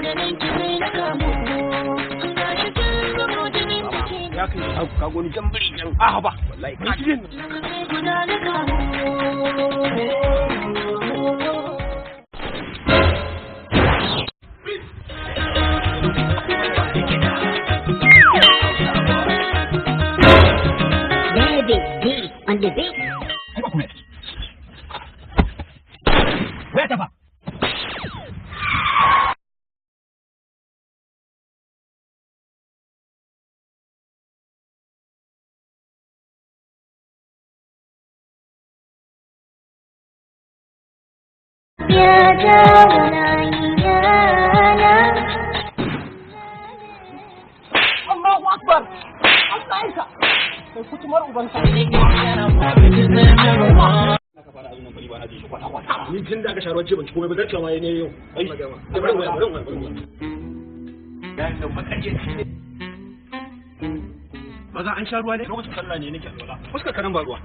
Ganin ki sai na kamu. Gashi kin zamo jinin jiki. Ya kai ka goni jambiri jan. Ah ba. Wallahi ka ji. Lokaci guda na kamu. Baby D on the beat. Ai ba kuma. Waya ta fa. Ya jawana yana. Allahu akbar. Allah ya kai kutumar ubanka. Ni tun da aka sharuwar ce ban ci komai ba zarcewa ma ne yau. Ai, bari waya, bari waya, bari waya. Maza an sha ruwa ne? Lokacin sallah ne nake alwala. Fuskar kanan ba ruwa.